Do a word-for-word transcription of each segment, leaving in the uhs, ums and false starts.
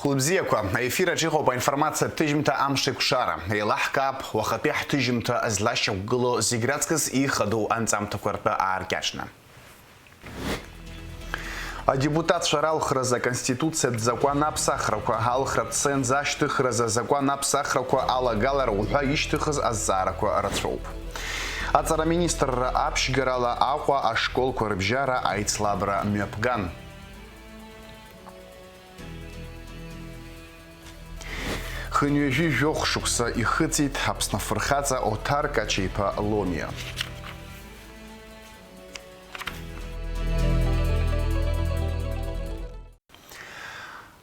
Хәылбзиақәа, аефир аҿы иҟоуп аинформациатә ҭыжьымҭа Амшеикәшара. Еилаҳкаап уахатәи ҳҭыжьымҭа злашьақәгылоу зегь раҵкыс ихадоу анҵамҭақәа ртәы ааркьаҿны. Адепутатцәа ралхразы Аконституциатә закәан аԥсахрақәа, алхратә ценз ашьҭыхразы азакәан аԥсахрақәа алагалара уҳәа ишьҭыхыз азҵаарақәа рацәоуп. Аҵара министрра аԥшьгарала Аҟәа ашколқәа рыбжьара аицлабра мҩаԥган. Хынҩажәи жәохә шықәса ихыҵит Аԥсны афырхаҵа Оҭар Кача-иԥа Ломиа.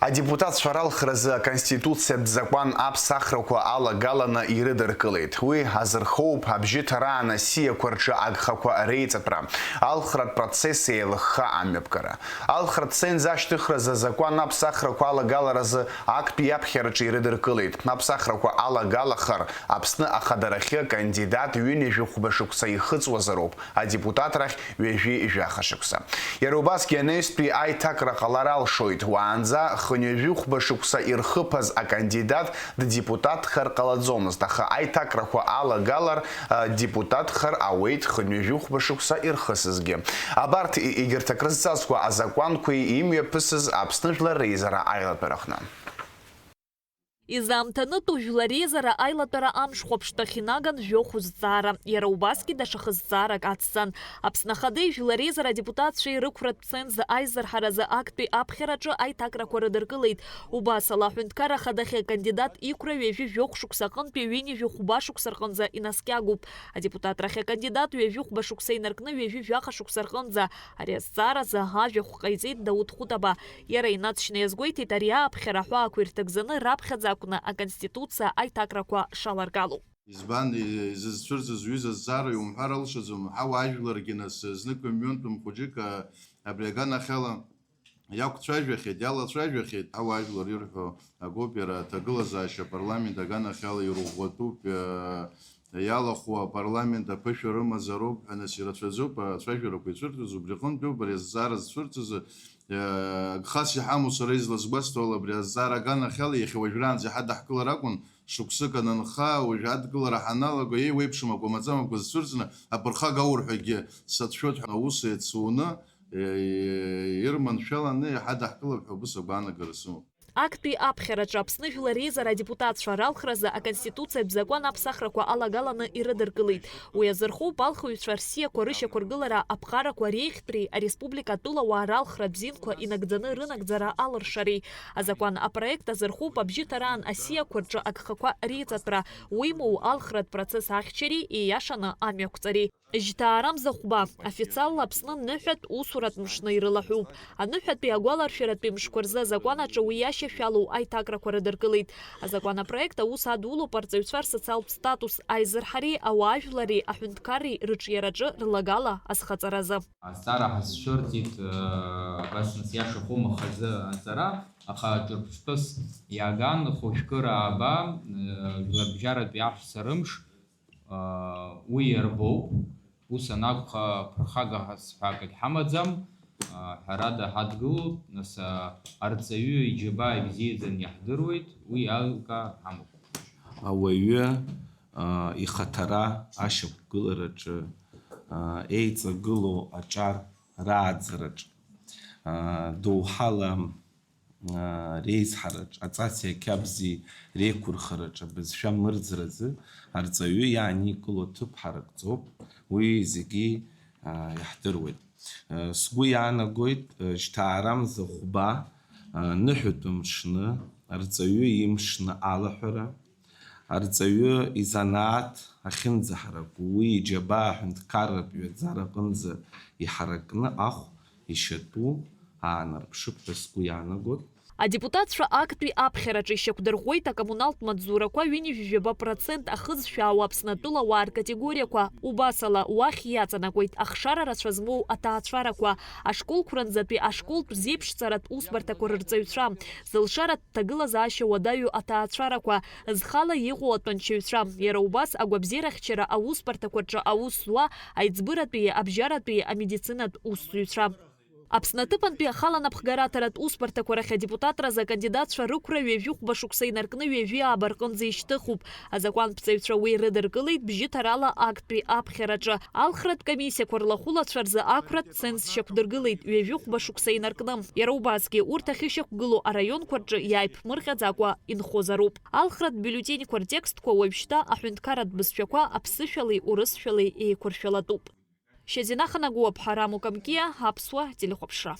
Адепутатцәа ралхразы Аконституциатә закәан аԥсахрақәа алагаланы ирыдыркылеит. Уи азырхоуп абжьыҭараан асиақәа рҿы агхақәа реиҵатәра, алхратә процесс еилыхха амҩаԥгара. Алхратә ценз ашьҭыхразы азакәан аԥсахрақәа алагаларазы актәи аԥхьараҿы ирыдыркылеит. Аԥсахрақәа алагалахар, Аԥсны ахадарахьы акандидат ҩынҩажәи хәба шықәса ихыҵуазароуп, адепутатрахь ҩажәи жәаха шықәса. Иара убасгьы анаҩстәи аиҭакра ҟалар алшоит. Уаанӡа хынҩажәи хәба шықәса ирхыԥаз акандидат ддепутатхар ҟалаӡомызт, аха аиҭакрақәа алагалар, а, депутатхар ауеит хынҩажәи хәба шықәса ирхысызгьы. Абарҭ, и-, егьырҭ акрызҵазкуа азакәанқәеи имҩаԥысыз Аԥсны Жәлар Реизара аилатәараҟны. Изаамҭанытәу Жәлар Реизара аилатәара амш хәаԥштәахь инаган жәохә зҵаара, иара убасгьы даҽа хызҵаарак ацҵан. Аԥсны Ахадеи Жәлар Реизара адепутатцәеи рықәратә ценз аизырҳаразы актәи аԥхьараҿы аиҭакрақәа рыдыркылеит. Убас ала, аҳәынҭқарра ахадахьы акандидат иқәра ҩажәи жәохә шықәса аҟынтәи ҩынҩажәи хәба шықәса рҟынӡа инаскьагоуп. Адепутатрахь акандидат ҩажәи хәба шықәса инаркны ҩажәи жәаха шықәса рҟынӡа ари азҵааразы ажәахә ҟаиҵеит Дауҭ Хәытаба. Иара инаҵшьны иазгәеиҭеит, ари ааԥхьара аҳәаақәа ирҭагӡаны раԥхьаӡа акәны Аконституциа аиҭакрақәа шаларгало. Избан, изызцәырҵыз ҩыза зҵаара иумҳәар алшаӡом, ҳауаажәларгьы нас, знык ҩынтәым хәыҷык, а, абри аганахьала иақәцәажәахьеит, иалацәажәахьеит, ҳауаажәлар ирҳәо акоуп, иара аҭагылазаашьа апарламент аганахьала ирӷәӷәатәуп, а, иалахәу апарламент аԥышәа рымазароуп ҳәа, нас ирацәаӡоуп ацәажәарақәа ицәырҵыз, убри аҟынтәи ауп ари азҵаара зцәырҵыз, а, гхас иҳамоу сара излазгәасҭо ала абри азҵаара аганахьала иахьа уажәраанӡа иҳадаҳкылар акәын, шықәсык анынха, уажә адкылара ҳаналаго, еиуеиԥшым акәамаҵамақәа зцәырҵны, аԥырхага аурҳәагьы сацәшәоит ҳәа аус еицуны, е-, ирманшәаланы иҳадаҳкылап ҳәа убыс агәаанагара сымоуп. Актәи аԥхьараҿы Аԥсны Жәлар Реизара адепутатцәа ралхразы Аконституциатә закәан аԥсахрақәа алагаланы ирыдыркылеит. Уи азырхоуп алхыҩцәа рсиақәа рышьақәыргылара аԥҟарақәа реиӷьтәреи ареспублика атәылауаа ралхра бзианқәа инагӡаны рынагӡара алыршареи. Азакәан апроект азырхоуп абжьыҭараан асиақәа рҿы агхақәа реиҵатәра, уимоу, алхратә процесс ахьчареи ииашаны амҩақәҵареи. Жьҭаарамза хәба, официалла Аԥсны ныҳәатә усуратә мшны ирылаҳәуп. Аныҳәатәи агәаларшәаратәи мшқәа рзы азакәан аҿы уи иашьашәалоу аиҭакрақәа рыдыркылеит. Азакәан апроект аус адулоуп арҵаҩцәа рсоциалтә статус аизырҳареи ауаажәлари аҳәынҭқарреи рыҿиараҿы рлагала азхаҵаразы. Азҵаара ҳазцәырҵит, э, абас нас иашахәым ахазы анҵара, аха ҿырԥштәыс иааган, хәышәкы рааба, э, жәларбжьаратәи аҳәса рымш, э, уи иарбоуп. Ус анакәха, ԥырхага ҳәа акгьы ҳамаӡам, э, ҳәарада ҳадгылоуп, нас, э, арҵаҩы иџьабаа ибзиаӡаны иаҳдыруеит, уи аилкаа ҳамоуп. Ауаҩы, э, ихаҭара ашьақәгылараҿы, э, еиҵагылоу аҿар рааӡараҿ, э, доуҳала, э, реизҳараҿ, аҵаци ақьабзи реиқәырхараҿ абызшәа мырӡразы арҵаҩы иааникыло ҭыԥ ҳаракӡоуп, уи зегьы, э, иаҳдыруеит. Э, сгәы иаанагоит, э, жьҭаарамза хәба, э, ныҳәатәы мшны, арҵаҩы имшны алаҳәара, арҵаҩы изанааҭ ахьынӡаҳараку, уи иџьабаа аҳәынҭқарратә ҩаӡара аҟынӡа иҳаракны ахә ишьатәу аанарԥшып ҳәа сгәы иаанагоит. Адепутатцәа актәи аԥхьараҿы ишьақәдырӷәӷәеит акоммуналтә маҵзурақәа ҩынҩажәи жәаба процент ахызшәаау Аԥсны атәылауаа ркатегориақәа, убасала уахь иаҵанакуеит ахшара рацәа змоу аҭаацәарақәа, ашколқәранӡатәи ашколтә зеиԥшҵаратә усбарҭақәа рырҵаҩцәа, зылшаратә ҭагылазаашьа уадаҩу аҭаацәарақәа, зхала иҟоу атәанчаҩцәа, иара убас агәабзиарахьчара аусбарҭақәа рҿы аус зуа аиҵбыратәии абжьаратәии амедицинатә усзуҩцәа. Аԥсны аҭыԥантәи ахала напхгараҭаратә усбарҭақәа рахь адепутатразы акандидатцәа рықәра ҩажәи хәба шықәса инаркны ҩажәи ааба рҟынӡа ишьҭыхуп. Азакәанԥҵаҩцәа уи рыдыркылеит бжьыҭарала актәи аԥхьараҿы. Алхратә комиссиақәа рлахәылацәа рзы ақәратә ценз шьақәдыргылеит ҩажәи хәба шықәса инаркны. Иара убасгьы урҭ ахьышьақәгылоу араионқәа рҿы иааиԥмырҟьаӡакәа инхозароуп. Алхратә бюллетеньқәа ртекстқәа уажәшьҭа аҳәынҭқарратә бызшәақәа аԥсышәалеи урысшәалеи еиқәыршәалатәуп. Шьазина Ханагәуа, Ԥҳараму Камкиа, Аԥсуа телехәаԥшра.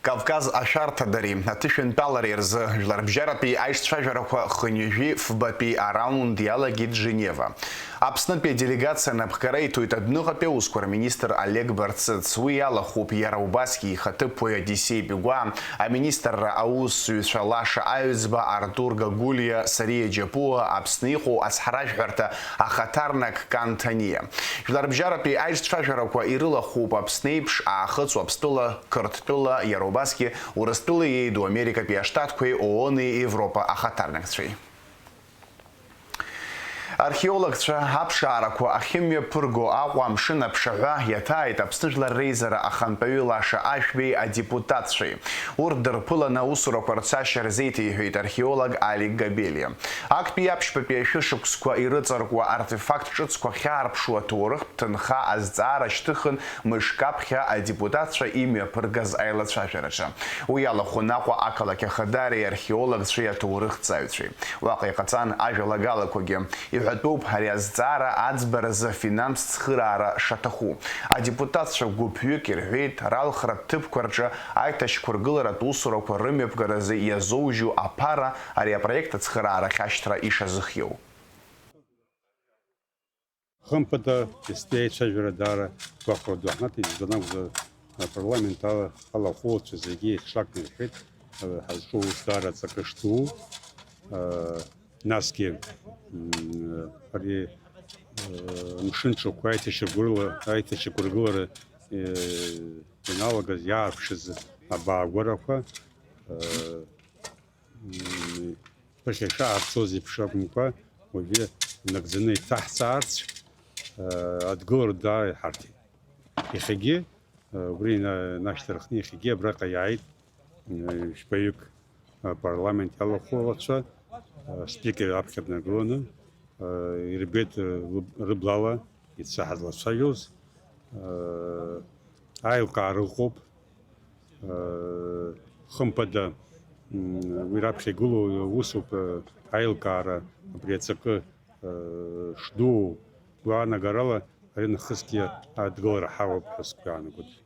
Кавказ ашәарҭадареи аҭышәынтәалареи рзы жәларбжьаратәи аишцәажәарақәа хынҩажәи фбатәи араунд иалагеит Женева. Аԥснытәи аделегациа анапхгара иҭоит адәныҟатәи аусқәа рминистр Олег Барцыц. Уи иалахәуп иара убасгьы ихаҭыԥуаҩ Одиссеи Пигәаа, аминистрра аусзуҩцәа Лаша Аҩӡба, Артур Гагулиа, Сариа Џьапуа, Аԥсны иҟоу ацҳаражәҳәарҭа ахаҭарнак Кан Ҭаниа. Жәларбжьаратәи аишцәажәарақәа ирылахәуп Аԥсны еиԥш, Аахыҵ Уаԥстәыла, Қырҭтәыла, иара убасгьы Урыстәыла иеиду Америкатәи Аштатқәеи ООН-и Европа ахаҭарнакцәеи. Археологцәа аԥшаарақәа ахьымҩаԥырго Аҟәа амшын аԥшаҳәа иаҭааит Аԥсны Жәлар Реизара ахантәаҩы Лаша Ашәбеи адепутатцәеи. Урҭ дырԥыланы аусурақәа рцашьа рзеиҭеиҳәеит археолог Алик Габелиа. Актәи аԥшьбатәи ашәышықәсқәа ирыҵаркуа артефакт ҿыцқәа ахьаарԥшу аҭоурыхтә ҭынха азҵаара шьҭыхын мышк аԥхьа адепутатцәа имҩаԥыргаз аилацәажәараҿы. Уи иалахәын Аҟәа ақалақь ахадареи археологцәеи аҭоурыхҭҵааҩцәеи. Уаҟа иҟаҵан ажәалагалақәагьы. Иҳәатәуп, ари азҵаара аӡбаразы афинанстә цхыраара шаҭаху. Адепутатцәа гәыԥҩык ирҳәеит, ралхратә ҭыԥқәа рҿы аиҭашьақәыргыларатә усурақәа рымҩаԥгаразы иазоужьу аԥара ари апроект ацхыраарахь ашьҭра ишазыхиоу. Хымԥада, естәи аицәажәара даара гәахәара ду ҳнаҭеит, избан акәзар, апарламент ала, алахәылацәа зегьы еихшакны ирҳәеит, ҳазҿу аус даара аҵакы шду, насгьы, м, ари, э, амшынҽқәа аиҭашьақәыргыла-, аиҭашьақәыргылара, э, ианалагаз иаарԥшыз абаагәарақәа, э, м, ԥыхьа ишааҳарԥшуаз еиԥш акәымкәа, уажәы инагӡаны иҭаҳҵаарц, э, адгылара даара иҳарҭеит. Иахьагьы, э, убри ина-, инашьҭарххны иахьагьы абраҟа иааит, э, жәпаҩык, э, апарламент иалахәылацәа, э, аспикер аԥхьа днагыланы, э, ирбеит, э, лыб-, рыблала ицәа ҳазлацәажәоз, э, аилкаара ыҟоуп. Хымԥада, м, уи раԥхьа игылоу усуп, э, аилкаара, абри аҵакы, э, шдуу гәаанагарала ари нахысгьы адгылара ҳауп ҳәа сгәы иаанагоит.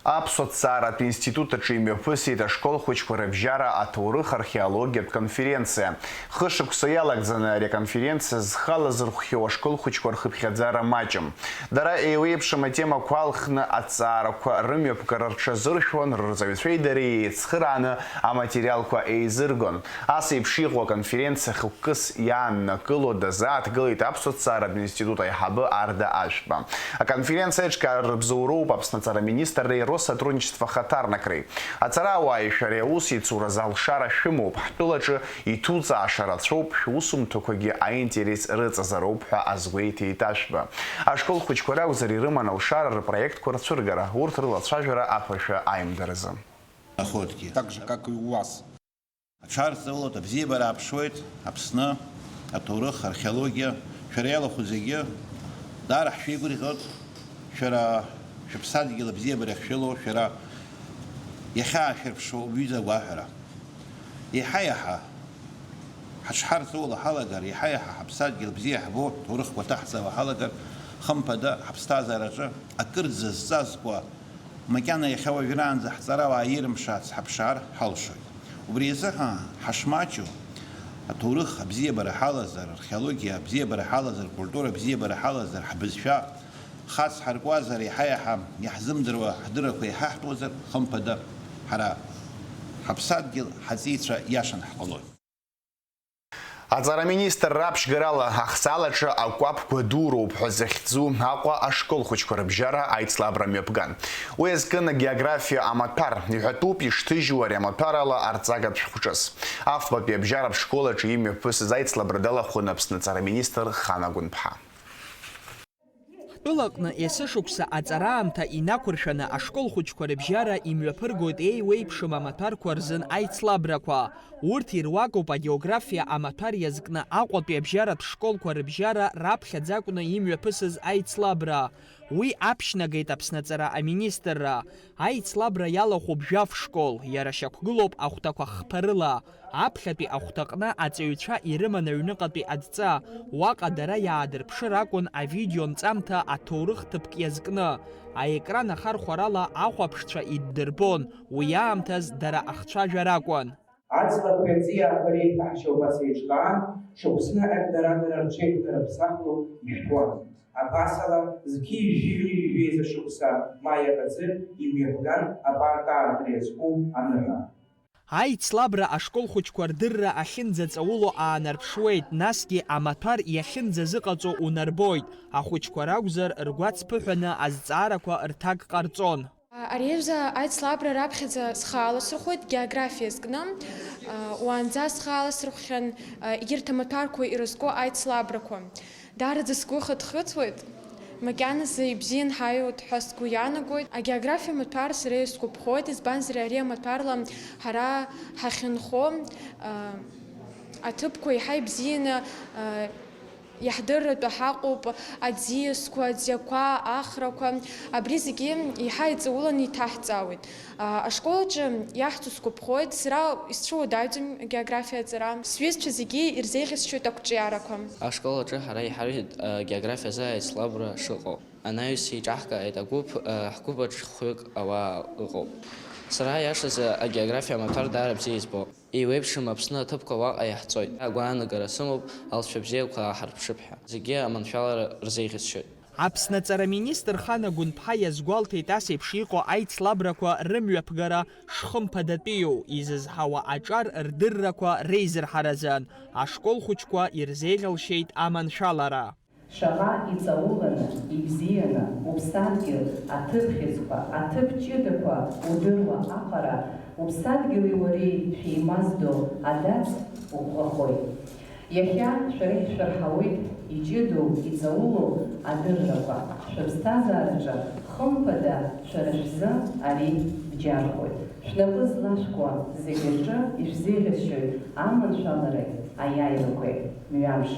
Аԥсуа ҭҵааратә институт аҿы имҩаԥысит ашкол хәыҷқәа рыбжьара аҭоурых археологиатә конференциа. Хышықәса иалагӡаны ари аконференциа зхала зырхәхьоу ашкол хәыҷқәа рхыԥхьаӡара маҷым. Дара еиуеиԥшым атемақәа алхны аҭҵаарақәа рымҩаԥгара рҽазыршәуан, рырҵаҩцәеи дареи еицхырааны аматериалқәа еизыргон. Ас еиԥш иҟоу аконференциа хықәкыс иааннакыло дазааҭгылеит Аԥсуа ҭҵааратә институт аиҳабы Арда Ашәба. Аконференциа аиҿкаара рыбзоуроуп Аԥсны аҵара министрреи Россотрудничество ахаҭарнакреи. Аҵарауааи шәареи аусеицуразы алшара шәымоуп, ҳтәылаҿы иҭуҵааша рацәоуп, шәусумҭақәагьы аинтерес рыҵазароуп ҳәа азгәеиҭеит Ашәба. Ашкол хәыҷқәа ракәзар ирыман алшара рпроектқәа рцәыргара, урҭ рылацәажәара аԥышәа аимдаразы. Находки. Так же, как и у вас. Аҽаарҵаулоит, абзиабара ааԥшуеит, Аԥсны аҭоурых, археологиа, шәара иалахәу зегьы, даара ҳшәеигәырӷьоит, шәара шәыԥсадгьыл абзиабара ахьшәылоу, шәара иахьаашәырԥшуа уҩыза агәаҳәара. Еиҳа-еиҳа ҳаҽҳарҵауло ҳалагар, еиҳа-еиҳа ҳаԥсадгьыл бзиа иаҳбо, ҭоурыхқәа ҭаҳҵауа ҳалагар, хымԥада, ҳаԥсҭазаараҿы акырӡа зҵазкуа, макьана иахьа уажәраанӡа ҳҵарауаа ирымшац ҳаԥшаар ҳалшоит. Убри азыҳәан ҳашмаҷу, аҭоурых абзиабара ҳалазар, археологиа абзиабара ҳалазар, акультура абзиабара ҳалазар, ҳбызшәа хацҳаркуазар, еиҳа-еиҳа иаҳзымдыруа ҳдыррақәа еиҳаҳтәуазар, хымԥада, ҳара ҳаԥсадгьыл ҳаҵеицәа иашан ҳҟалоит. Аҵара аминистрра аԥшьгарала, ахсаалаҿы акәаԥқәа дуроуп ҳәа захьӡу Аҟәа ашкол хәыҷқәа рыбжьара аицлабра мҩаԥган. Уи азкын агеографиа амаҭәар, иҳәатәуп ишҭыжьу ари амаҭәар ала арҵагатә шәҟәҿыц. Афбатәи абжьаратә школ аҿы имҩаԥысыз аицлабра далахәын Аԥсны аҵара аминистр Хана Гәынԥҳа. Тәылаҟны есышықәса аҵараамҭа инақәыршәаны ашкол хәыҷқәа рыбжьара имҩаԥыргоит еиуеиԥшым амаҭәарқәа рзын аицлабрақәа. Урҭ ируакуп агеографиа амаҭәар иазкны Аҟәатәи абжьаратә школқәа рыбжьара раԥхьаӡа акәны имҩаԥысыз аицлабра. Уи аԥшьнагеит Аԥсны аҵара аминистрра. Аицлабра иалахәуп жәаф школ, иара шьақәгылоуп ахәҭақәа хԥа рыла. Аԥхьатәи ахәҭаҟны аҵаҩцәа ирыман аҩныҟатәи адҵа, уаҟа дара иаадырԥшыр акәын авидео нҵамҭа аҭоурых ҭыԥк иазкны. Аекран ахархәарала ахәаԥшцәа иддырбон, уи аамҭаз дара ахцәажәара акәын. Аҵлақәеи аҵиаақәа реиҭаҳшьа убас еиҿкаан, шықәсны Егдарагара рҽеиқәнарыԥсахло ишәҭуан. Абасала, зқьи жәшәи ҩынҩажәи жәеиза шықәса маи акаӡы имҩаԥган апарк аартра иазку аныҳәа. Аицлабра ашкол хәыҷқәа рдырра ахьынӡаҵауло аанарԥшуеит, насгьы амаҭәар иахьынӡазыҟаҵо унарбоит, ахәыҷқәа ракәзар, ргәаҵԥыҳәаны азҵаарақәа рҭак ҟарҵон. Ари ажәа аицлабра раԥхьаӡа схы аласырхәит географиа зкны, уаанӡа схы аласырхәхьан, егьырҭ амаҭәарқәа ирызку аицлабрақәа. Даараӡа сгәы хыҭхыҭуеит, макьаназы ибзиан ҳаиуеит ҳәа сгәы иаанагоит. Агеографиа маҭәар сара исгәаԥхоит, избанзар ари амаҭәарла ҳара ҳахьынхо, аҭыԥқәа еиҳа ибзианы, иаҳдырратәы ҳаҟоуп, аӡиасқәа, аӡиақәа, ахрақәа, абри зегьы еиҳа иҵауланы иҭаҳҵаауеит. Ашкол аҿы иаҳҵо сгәаԥхоит, сара исцәуадаҩӡам агеографиа аҵара. Сҩызцәа зегьы ирзеиӷьасшьоит ақәҿиарақәа. Ашкол аҿы ҳара иҳарҳәеит агеографиазы аицлабра шыҟоу. Анаҩс еиҿаҳкааит агәыԥ, ҳгәыԥ аҿы хәҩык ауаа ыҟоуп. Сара, аиашазы, агеографиа амаҭәар даара бзиа избо. Еиуеиԥшым Аԥсны аҭыԥқәа уаҟа иаҳҵоит. Агәаанагара сымоуп, алҵшәа бзиақәа ааҳарԥшып ҳәа. Зегьы аманшәалара рзеиӷьасшьоит. Аԥсны аҵара министр Хана Гәынԥҳа иазгәалҭеит ас еиԥш иҟоу аицлабрақәа рымҩаԥгара шхымԥадатәиу, изызҳауа аҿар рдыррақәа реизырҳаразын, ашкол хәыҷқәа ирзеиӷьалшьеит аманшәалара. Шаҟа иҵауланы, ибзианы, уԥсадгьыл, аҭыԥ хьыӡқәа, аҭыԥ ҷыдақәа удыруа аҟара, уԥсадгьыли уареи шәеимаздо адац уӷәӷәахоит. Иахьа шәара ишәшәырҳауеит иҷыдоу, иҵаулоу адыррақәа. Шәыԥсҭазаараҿы, хымԥада, шәара шәзы ари бџьархоит. Шәнапы злашәкуа зегьы рҿы ишәзеиӷьасшьоит аманшәалареи аиааирақәеи. Мҩамш.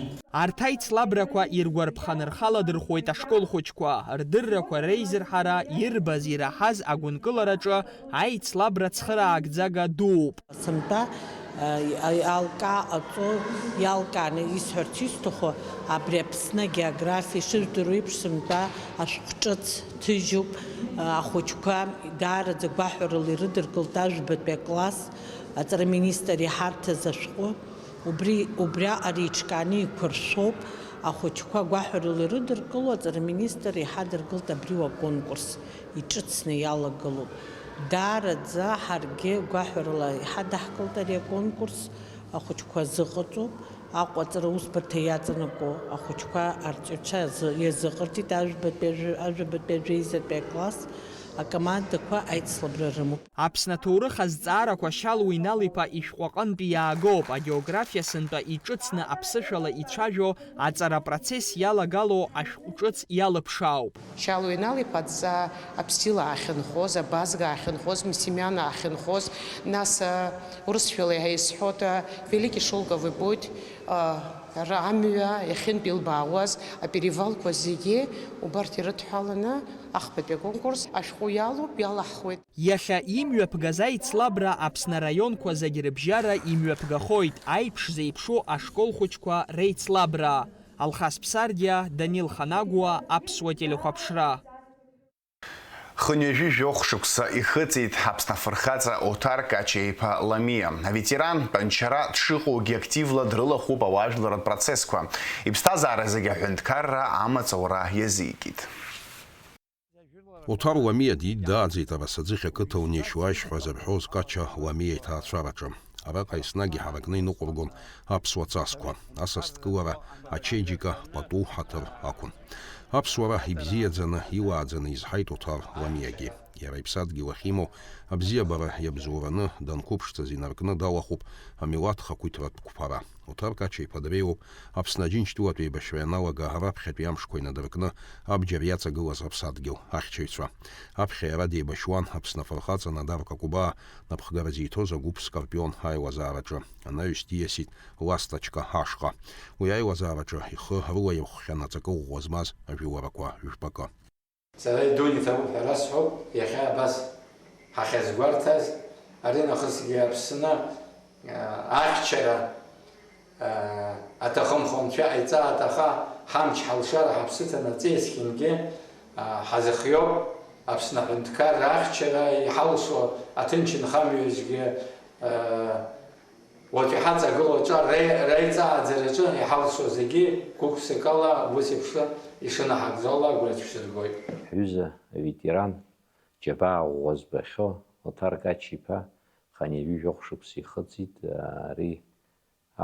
Арҭ аицлабрақәа иргәарԥханы рхы аладырхәуеит ашкол хәыҷқәа, рдыррақәа реизырҳара ирбаз-ираҳаз агәынкылараҿы аицлабра цхыраагӡага дууп. Сынтәа, э, иалкаа ҟаҵо, иалкааны исҳәарц исҭаху, абри Аԥсны агеографиа ишыжәдыруа еиԥш, сынтәа ашәҟәҿыц ҭыжьуп, э, ахәыҷқәа даараӡа гәаҳәарыла ирыдыркылт ажәбатәи акласс, аҵара министр иҳарҭаз ашәҟәы. Убри, убриаҟара еиҿкааны еиқәыршәоуп, ахәыҷқәа гәаҳәарыла ирыдыркыло аҵара министр иҳадыргылт абри уа конкурс иҿыцны иалагылоуп. Даараӡа ҳаргьы гәаҳәарыла иҳадаҳкылт ари аконкурс, ахәыҷқәа азыҟаҵоуп, Аҟәа аҵара усбарҭа иаҵанакуа ахәыҷқәа арҵаҩцәа азы-, иазыҟарҵеит ажәбатәи ажәа-, ажәабатәи ажәеизатәи акласс, акомандақәа аицлабра рымоуп. Аԥсны аҭоурых азҵаарақәа Шьалуа Инал-иԥа ишәҟәаҟынтәи иаагоуп, агеографиа сынтәа иҿыцны аԥсышәала ицәажәо аҵара апроцесс иалагало ашәҟәҿыц иалыԥшаауп. Шьалуа Инал-иԥа адҵа аԥстил аахьынхоз, абазга аахьынхоз, Мсимиан аахьынхоз, нас, а, урысшәала иаҳа исҳәоит, а, Великий шёлковый путь, а, ра-, амҩа иахьынтә илбаауаз аперевалқәа зегьы убарҭ ирыдҳәаланы ахԥатәи аконкурс ашәҟәы иалоуп, иалаҳхуеит. Иахьа имҩаԥгаз аицлабра Аԥсны араионқәа зегь рыбжьара имҩаԥгахоит аиԥш зеиԥшу ашкол хәыҷқәа реицлабра. Алхас Ԥсардиа, Данил Ханагәуа, Аԥсуа телехәаԥшра. Хынҩажәи жәохә шықәса ихыҵит Аԥсны афырхаҵа Оҭар Кача-иԥа Ламиа. Аветеран, тәанчара дшыҟоугьы активла дрылахәуп ауаажәларратә процессқәа. Иԥсҭазаара зегьы аҳәынҭқарра амаҵ аура иазикит. Оҭар Ламиа дидааӡеит Арасаӡыхь ақыҭа унеишь-уааишь ҳәа зырҳәоз Кача Ламиа иҭаацәараҿы. Араҟа еснагь иҳаракны иныҟәыргон аԥсуа цасқәа, асасдкылара, ачеиџьыка пату ҳаҭыр ақәын. Аԥсуара ибзиаӡаны, иуааӡаны изҳаит Оҭар Ламиагьы. Иара иԥсадгьыл ахьимоу, абзиабара иабзоураны, данқәыԥшӡаз инаркны далахәуп амилаҭ хақәиҭратә қәԥара. Оҭар Кача-иԥа дреиуоуп Аԥсны Аџьынџьтәылатә еибашьра ианалага раԥхьатәи амшқәа инадыркны абџьар иаҵагылаз аԥсадгьыл ахьчаҩцәа. Аԥхьа иара деибашьуан Аԥсны Афырхаҵа Надар Какәыбаа напхгара зиҭоз агәыԥ Скорпион аилазаараҿы. Анаҩс диасит Ласточка ашҟа. Уи аилазаараҿы ихы рылаирхәхьан аҵакы ӷәӷәа змаз ажәыларақәа жәпакы. Сара идун иҭабуп ҳәа расҳәоуп, иахьа абас ҳахьазгәарҭаз, аринахысгьы Аԥсны, а, ахьчара, а, аҭахымхо анцәа ҟаиҵааит, аха ҳамч ҳалшара ҳаԥсы ҭанаҵы есқьынгьы, а, ҳазыхиоуп Аԥсны аҳәынҭқарра ахьчара иҳалшо аҭынчынхамҩазгьы, а, Уаҵәы иҳаҵагылоу аҿар ре-, реиҵааӡараҿы иҳалшо зегьы гәык-ԥсыкала ус еиԥш ишынаҳагӡо ала агәра ацәшәыргоит. Ҳҩыза аветеран џьабаа ӷәӷәа збахьоу Оҭар Кача-иԥа хынҩажәи жәохә шықәса ихыҵит. Ари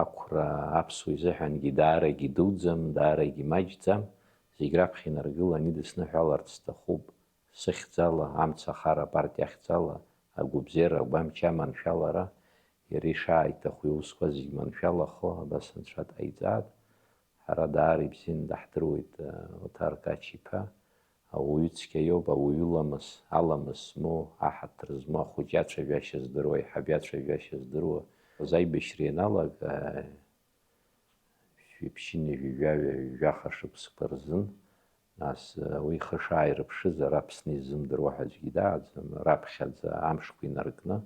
ақәра аԥсуа изыҳәангьы даарагьы дуӡӡам, даарагьы маҷӡам. Зегь раԥхьа инаргылан идысныҳәаларц сҭахуп. Сыхьӡала, амца ахара апартиа ахьӡала, агәабзиара, агәамч аманшәалара, иара ишааиҭаху иусқәа зегь маншәалахо, абас анцәа дҟаиҵааит. Ҳара даара ибзианы даҳдыруеит, э, Оҭар Кача-иԥа. Ауаҩы цқьа иоуп, ауаҩы ламыс, аламыс змоу, аҳаҭыр змоу, ахәыҷы ацәажәашьа здыруа, аиҳабы ацәажәашьа здыруа. Аибашьра ианалага, жәаҩа-жәаха шықәсқәа рзын, нас, уи ихы шааирԥшыз ара Аԥсны изымдыруа ҳәа аӡәгьы дааӡам, раԥхьаӡа амшқәа инаркны,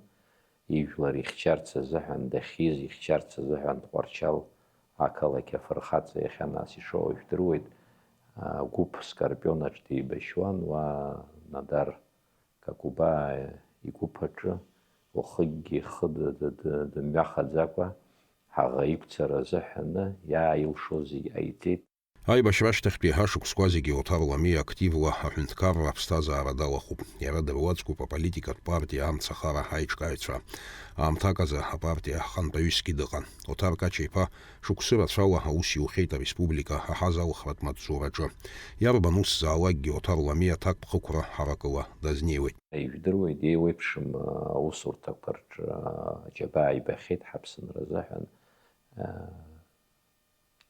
ижәлар ихьчарц азыҳәан дахьиз, ихьчарц азыҳәан Тҟәарчал ақалақь афырхаҵа иахьа нас ишоуа жәдыруеит, агәыԥ Скорпионаҿ деибашьуан, уа Надар Какәыбаа игәыԥ аҿы, уахыкгьы ихы ды-, ды-, ды-, дымҩахаӡакәа, ҳаӷа иқәцара азыҳәаны иааилшо зегь ҟаиҵеит. Аибашьра ашьҭахьтәи ашықәсқәа зегьы Оҭар Ламиа активла аҳәынҭқарра аԥсҭазаара далахәуп. Иара дыруаӡәкуп аполитикатә партиа Амцахара аиҿкааҩцәа. Аамҭак азы апартиа ахантәаҩысгьы дыҟан. Оҭар Кача-иԥа шықәсы рацәала аус иухьеит ареспублика аҳазалхратә маҵзураҿы. Иарбан ус заалакгьы Оҭар Ламиа аҭакԥхықәра ҳаракыла дазнеиуеит. Ижәдыруеит, еиуеиԥшым аусурҭақәа рҿы аџьабаа ибахьеит ҳаԥсынра азыҳәан.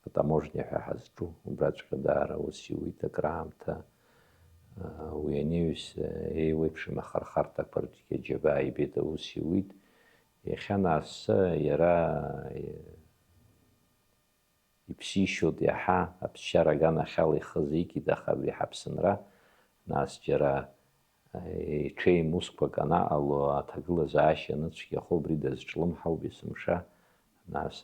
Атаможниа ҳәа ҳазҿу, убраҵәҟьа даара аус иуит акраамҭа. Уи анаҩс, еиуеиԥшым ахырхарҭақәа рҿгьы аџьабаа ибеит, аус иуит. Иахьа нас иара иԥсишьоит иаҳа, аԥсшьара аганахьала ихы азикит, аха абри ҳаԥсынра, нас џьара Иҽеим усқәак анаҟало, аҭагылазаашьа аныцәгьахо убри дазҿлымҳауп есымша, нас,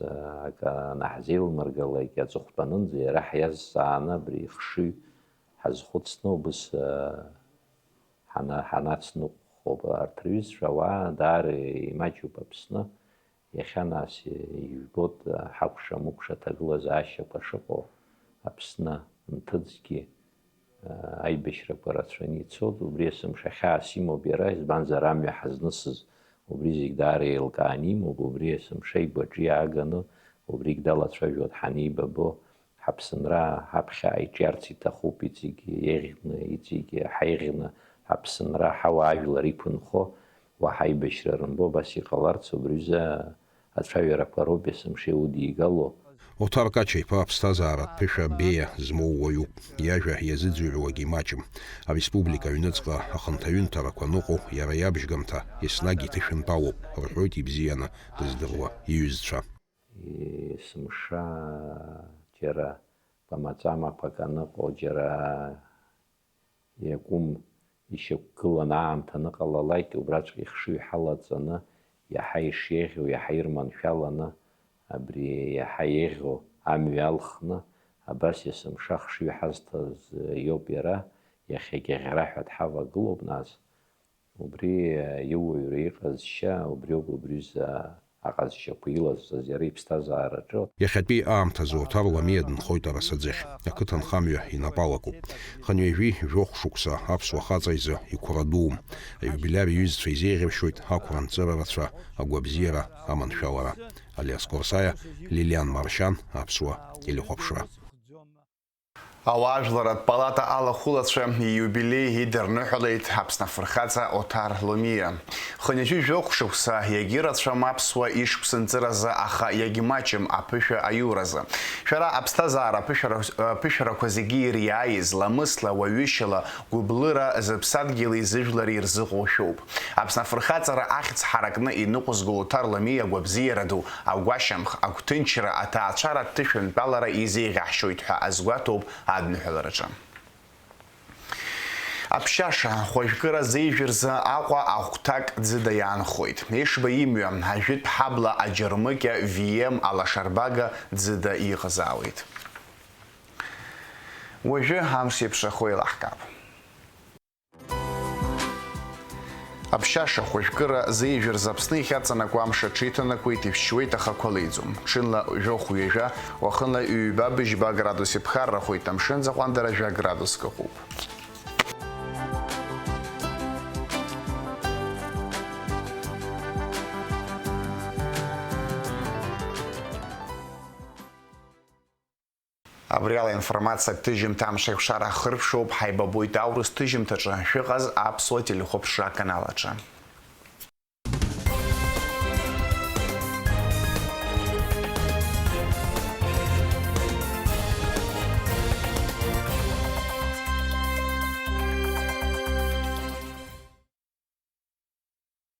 акы анаҳзеилмыргалак аҵыхәтәанынӡа иара ҳиазҵааны абри ихшыҩ ҳазхәыцны убыс, ҳана-, ҳанацныҟәхоуп. Арҭ рҩызцәа ауаа даара имаҷуп Аԥсны. Иахьа нас ижәбоит, ҳакәша-мыкәша аҭагылазаашьақәа шыҟоу Аԥсны нҭыҵгьы, аибашьрақәа рацәаны ицоит, убри есымша хьаас имоуп иара, избанзар амҩа ҳазнысыз убри зегь даара еилкааны имоуп, убри есымша игәаҿы иааганы убригь далацәажәоит ҳанеибабо. Ҳаԥсынра ҳаԥхьа иҿиарц иҭахуп иҵегьы еиӷьны, иҵегьы ҳаиӷьны, ҳаԥсынра ҳауаажәлар иқәынхо, уаҳа аибашьра рымбо, абас иҟаларц убри рзы ацәажәарақәа роуп есымша иудигало. Оҭар Кача-иԥа аԥсҭазааратә ԥышәа беиа змоу уаҩуп. Иажәа иазыӡырҩуагьы имаҷым. Ареспублика аҩныҵҟа аханҭаҩынҭарақәа ныҟәо иара иабжьгамҭа еснагь иҭышәынтәалоуп, рҳәоит ибзианы дыздыруа иҩызцәа. Есымша џьара гәамаҵамақәак аныҟоу, џьара иакәым ишьақәгыланы аамҭа аныҟалалак, убраҵәҟьа ихшыҩ ҳалаҵаны, иаҳа ишеиӷьу, иаҳа ирманшәаланы, абри иаҳа еиӷьу амҩа алхны, абас есымша ахшыҩ ҳазҭаз иоуп иара, иахьагьы аӷьара ҳәа дҳавагылоуп, нас, убри иуаҩра иҟазшьа, убриоуп убри рзы аҟазшьақәа илазҵаз иара иԥсҭазаараҿы. Иахьатәи аамҭазы Оҭар Ламиа дынхоит Арасаӡыхь. Ақыҭанхамҩа инапы алакуп. Хынҩажәи жәохә шықәса аԥсуа хаҵа изы иқәра дуум. Аиубилиар иҩызцәа изеиӷьаршьоит ақәра-нҵыра рацәа, агәабзиара, аманшәалара. Алиас Қорсаиа, Лилиан Маршьан, Аԥсуа телехәаԥшра. Ауаажәларратә палата алахәылацәа ииубилеи идырныҳәалеит Аԥсны афырхаҵа Оҭар Ломиа. Хынҩажәи жәохә шықәса иагьырацәам аԥсуа ишықәсынҵыразы, аха иагьмаҷым аԥышәа аиуразы. Шәара аԥсҭазаара аԥышәара-, аԥышәарақәа зегьы ириааиз, ламысла, уаҩышьала, гәыблыра, зыԥсадгьыли зыжәлари рзыҟоу шәоуп. Аԥсны афырхаҵара ахьӡ ҳаракны иныҟәызго Оҭар Ломиа агәабзиара ду, агәашьамх, агәҭынчра, аҭаацәаратә ҭышәынтәалара изеиӷьаҳшьоит ҳәа азгәаҭоуп адныҳәалараҿы. Аԥшьаша, хәажәкыра зеижә рзы Аҟәа ахәҭак ӡыда иаанхоит. Ешба имҩа, ажәытә ҳабла аџьармыкьа, В М алашарбага ӡыда иҟазаауеит. Уажәы амш еиԥшрахо еилаҳкаап. Аԥшьаша, хәажәкыра зеижә рзы Аԥсны иахьаҵанакуа амш аҽеиҭанакуеит, ишәшьуеит, ахақәа леиӡом. Ҽынла жәохә-ҩажәа, уахынла ҩба-быжьба градус иԥхаррахоит, амшын аӡы аҟәандара жәа градуск ыҟоуп. Абри ала информациатә ҭыжьымҭа амш еиқәшара ахырԥшоуп, ҳаибабоит аурыс ҭыжьымҭаҿы, шәыҟаз аԥсуа телехәаԥшра аканал аҿы.